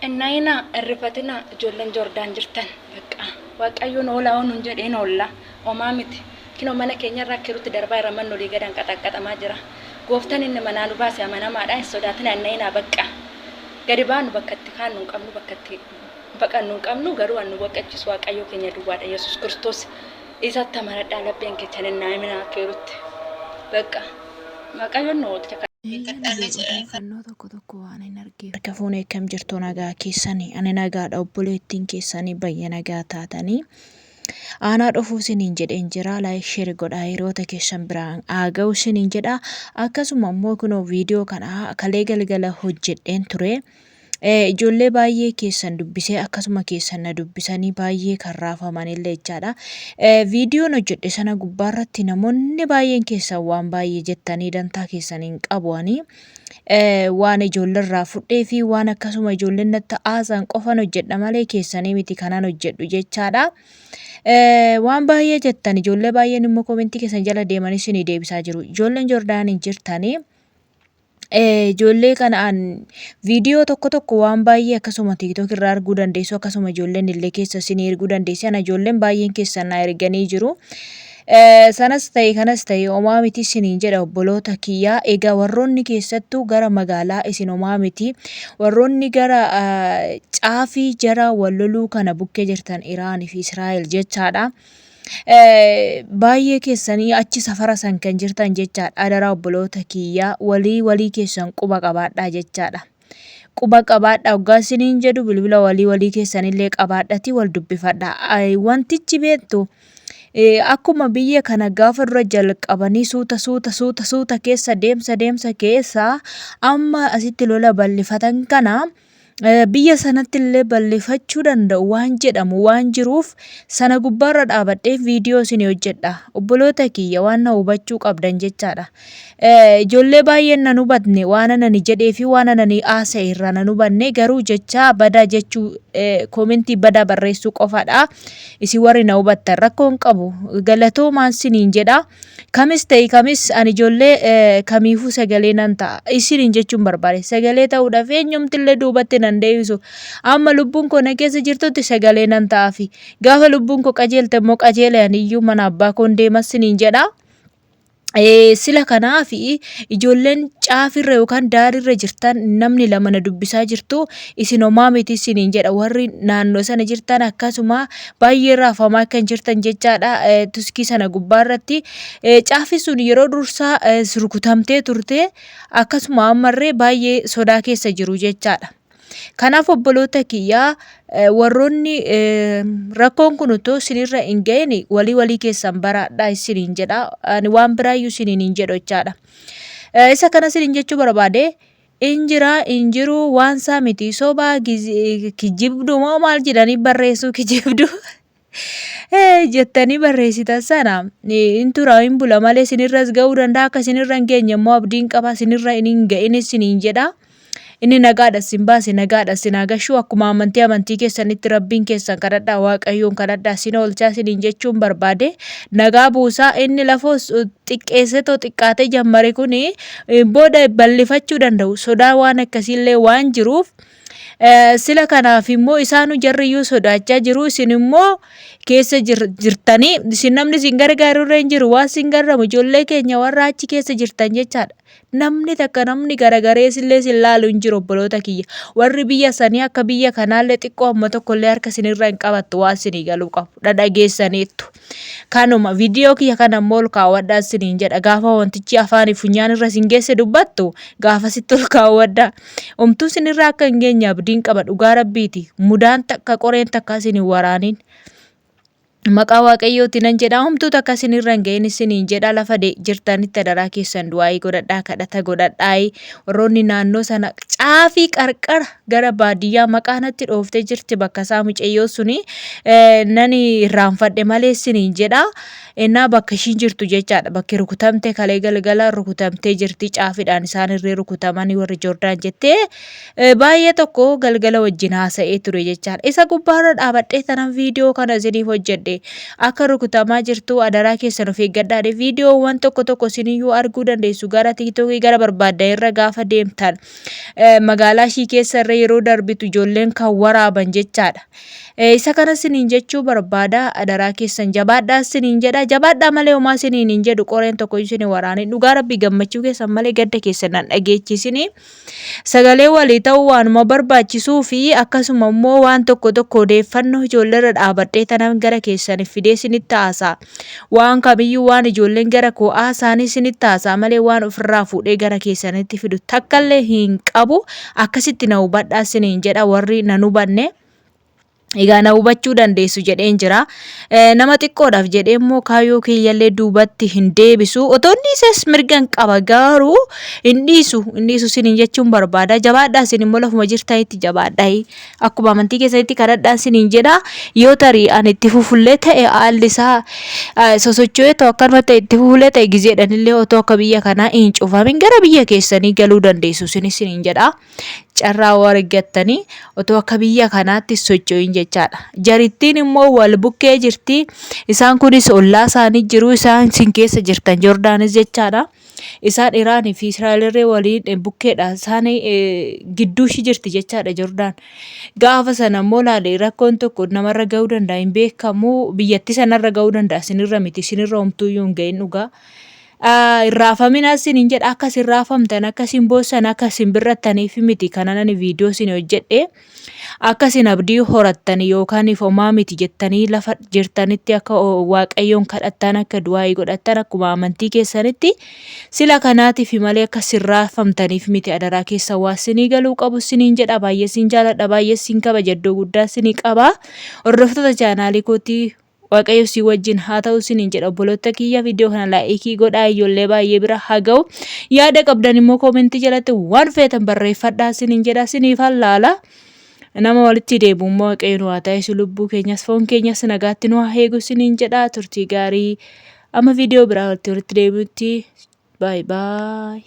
Hin na'inaa, hin rifatinaa ijoolleen Jordaan jirtan bakka Waaqayyoon oolaa oo nuun jedhe hin oolla homaa miti kinoo mana keenyarraa kirutti darbaa irra manni olii gadaan qaxaqqaxamaa jira gooftaan inni manaa nu baase amanamaadha hin sodaatinaa hin na'inaa bakka gadi baanu bakka itti kaannu hin qabnu bakka itti baqannu hin qabnu garuu an nu baqachiisu Waaqayyoo keenya duwwaadha Yesuus Kiristoos isatti amanadhaa lapheen keessan hin naa'iminaa kirutti bakka Waaqayyoon nu oolcha. Eeyyeen Eeggadhaallee jedhanii kan odeeffannoo tokko tokko waan hin argeef. Harka fuune akkam jirtu nagaa keessani ani nagaadha obboleettiin keessanii bayya nagaa taatanii aanaa dhufuu isiniin jedheen jira like share godhaa hiriyoota keessan biraan haa ga'u isiniin jedha akkasuma immoo kunoo viidiyoo kana kalee galgala hojjedheen ture Ijoollee baay'ee keessan dubbisee akkasuma keessan na dubbisanii baay'ee kan raafaman illee jechaadha. Viidiyoon hojjedhe sana gubbaarratti namoonni baay'een keessan waan baay'ee jettanii dantaa keessan hin qabu ani. Waan ijoolleerraa fudhee fi waan akkasuma ijoolleen natti haasa'an qofan hojjedha malee keessanii miti kanan hojjedhu jechaadha. Waan baay'ee jettan ijoollee baay'een immoo koomentii keessan jala deemanii isinii deebisaa jiru. Ijoolleen Joordaaniin jirtanii. Ijoollee kana an viidiyoo tokko tokko waan baay'ee akkasuma TikTok irraa arguu dandeessu akkasuma ijoolleen illee keessa isinii erguu dandeessi ana ijoolleen baay'een keessan na erganii jiru. Sanas ta'e kanas ta'e homaa miti isiniin jedha obboloota kiyyaa egaa warroonni keessattuu gara magaalaa isin homaa miti warroonni gara caafii jara wal loluu kana bukkee jirtan Iraan fi Israa'el jechaadha. Baay'ee keessanii achi safara san kan jirtan jechaadha. Adaraa obboloota kiyyaa walii walii keessan quba qabaadhaa jechaadha. Quba qabaadhaa hoggaa isiniin jedhu bilbila walii walii keessanillee qabaadhatii wal dubbifadha. Wantichi beektu akkuma biyya kana gaafa dura jalqabanii suuta suuta suuta suuta keessa deemsa deemsa keessa amma asitti lola bal'ifatan kana biyya sanatti illee bal'ifachuu danda'u waan jedhamu waan jiruuf sana gubbaarra dhaabadhee viidiyoo isinii hojjedha. Obboloota kiyya waan na hubachuu qabdan jechaadha. Ijoollee baay'een nan hubatne waan anani jedhee fi waan anani haasa'e irraa nan hubanne garuu jechaa badaa jechuu koomentii badaa barreessuu qofadha. Isin warri na hubattan rakkoo hin qabu. Galatoomaan siniin jedha. Kamis ta'e kamis ani ijoollee kamiifuu sagalee nan ta'a. Isiniin jechuun barbaade. Sagalee ta'uudhaaf eenyumtillee duubatti nan deebisu. Amma lubbuun koo na keessa jirtutti sagalee nan ta'aafi. Gaafa lubbuun koo qajeelte immoo qajeele ani iyyuu mana abbaa koon deema isiniin jedha. Sila kanaaf ijoolleen caafirra yookaan daarirra jirtan namni lama na dubbisaa jirtu isin homaa miti isiniin jedha warri naannoo sana jirtan akkasuma baay'ee raafamaa kan jirtan jechaadha tuskii sana gubbaa irratti caafi sun yeroo dursaa rukutamtee turte akkasuma ammarree baay'ee sodaa keessa jiru jechaadha. Kanaaf obboloota kiyyaa warroonni rakkoon kun utuu isinirra hin ga'in walii walii keessan baraadhaa isiniin jedha. Ani waan biraayyuu isiniin hin jedhu jechaadha. Isa kana isiniin jechuu barbaade in jira in jiru waan isaa miti sobaa kijibdu moo maal jedhanii barreessuu kijibdu jettanii barreessitan sana in tura in bula malee isinirras ga'uu danda'a akka isinirra hin geenye immoo abdiin qaba isinirra hin ga'in isiniin jedha. Inni nagaadha isin baase nagaadha isin haa gashuu akkuma amantii amantii keessanitti rabbiin keessan kadhadhaa waaqayyoon kadhadhaa isin oolchaa isiniin jechuun barbaade nagaa buusaa inni lafoos xiqqeessetoo xiqqaatee jammare kun booda bal'ifachuu danda'u sodaa waan akkasiillee waan jiruuf sila kanaaf immoo isaanu jarriyyuu sodaachaa jiru isin immoo keessa jirtanii isin namni isin gargaaru irra hin jiru waan isin garramu ijoollee keenya warra achi keessa jirtan jechaadha. Namni takka namni garagaree sillee sin laalu hin jiru obboloota kiyya. Warri biyya sanii akka biyya kanaallee xiqqoo amma tokkollee harka isinirra hin qabattu waan isinii galuu qabu. Dhadhageessaniittu. Kanuma viidiyoo kiyya kana immoo ol kaawwadhaa isiniin jedha. Gaafa wantichi afaanii funyaan irra isin geesse dubbattu gaafa sitti ol kaawwadhaa. Omtuu isinirra akka hin geenye abdiin qaba dhugaa rabbiiti. Mudaan takka qoreen takka isin hin waraaniin. Maqaa Waaqayyooti nan jedha homtuu takka isin irra hin ga'in isiniin jedha lafa jirtanitti adaraa keessan du'aa'ii godhadhaa kadhata godhadhaayi warroonni naannoo sana caafii qarqara gara baadiyyaa maqaa natti dhooftee jirti bakka isaa mucayyoo suni nan irraanfadhe malee isiniin jedha ennaa bakka ishiin jirtu jechaadha bakki rukutamte kalee galgala rukutamtee jirti caafidhaan isaan irree rukutamanii warri Joordaan jettee Baay'ee tokko galgala wajjin haasa'ee ture jechaadha. Isa gubbaarra dhaabadhee tanan viidiyoo kana isiniif hojjedhe. jedhe akka rukutamaa jirtu adaraa keessan of eeggadhaa jedhe. Viidiyoowwan tokko tokko isiniyyuu arguu dandeessu gara tiiktookii gara barbaaddan irra gaafa deemtan magaalaa ishii keessa irra yeroo darbitu ijoolleen kan waraaban jechaadha. Isa kana siniin jechuu barbaada adaraa keessan jabaadhaa siniin jedha jabaadhaa malee homaa siniin hin jedhu qoreen tokko iyyuu sin waraanin dhugaa rabbii gammachuu keessan malee gadda keessan nan dhageechisini sagalee walii ta'uu waanuma barbaachisuu fi akkasuma immoo waan tokko tokko odeeffannoo ijoolleerra dhaabadhee tanan gara keessaniif fidee sinitti haasa'a waan kamiyyuu waan ijoolleen gara koo haasa'anii sinitti haasa'a malee waan ofirraa fuudhee gara keessanitti fidu takkallee hin qabu akkasitti na hubadhaa siniin jedha warri nan hubanne. Egaa na hubachuu dandeessu jedheen jira. Nama xiqqoodhaaf jedhee immoo kaayyoo kiyyallee duubatti hin deebisu. Otoo inni dhiises mirgan qaba garuu hin dhiisu. Hin dhiisu isiniin jechuun barbaada. Jabaadhaa isin immoo lafuma jirtanitti jabaadhaa. Akkuma amantii keessanitti kadhadhaa isiniin jedha. Yoo tarii ani itti fufullee ta'e haalli isaa sosocho'ee ta'u akkanuma ta'e itti fufullee ta'e gizeedhanillee otoo akka biyya kanaa hin cufamin gara biyya keessanii galuu dandeessu isinis isiniin jedha. Carraa yoo argattanii otoo akka biyya kanaatti socho'in jechaadha. Jarittiin immoo wal bukkee jirti. Isaan kunis ollaa isaanii jiru. Isaan isin keessa jirtan Jordaanis jechaadha. Isaan Iraanii fi Israa'el irree waliin bukkeedha. Isaan gidduu ishii jirti jechaadha Jordaan. Gaafa sana immoo laale rakkoon tokko namarra ga'uu danda'a hin beekamu. Biyyattii sanarra ga'uu danda'a isinirra miti isinirra homtuuyyuu hin ga'in dhugaa. Hin raafaminaa isiniin jedha akka isin raafamtan akka isin boossan akka isin birrattaniif miti kanan ani viidiyoo isin hojjedhe akka isin abdii horattan yookaan homaa miti jettanii lafa jirtanitti akka waaqayyoon kadhattan akka du'aa'ii godhattan akkuma amantii keessanitti sila kanaatiif malee akka isin raafamtaniif miti adaraa keessa waa isinii galuu qabu isiniin jedha baay'ee isin jaaladha baay'ee isin kabaja iddoo guddaa isinii qaba hordoftoota chaanaalii kootii Waaqayyo si wajjin haa ta'u isiniin jedha obboloota kiyya viidiyoo kana laayikii godhaa ijoollee baay'ee bira haa ga'u yaada qabdan immoo koomentii jalatti waan feetan barreeffadhaa isiniin jedha isiniifan laala nama walitti deebi'u immoo waaqayyo nu haa taasisu lubbuu keenyas foon keenyas nagaatti nu haa eegu isiniin jedha turtii gaarii amma viidiyoo biraa walitti deebi'utti baay baay.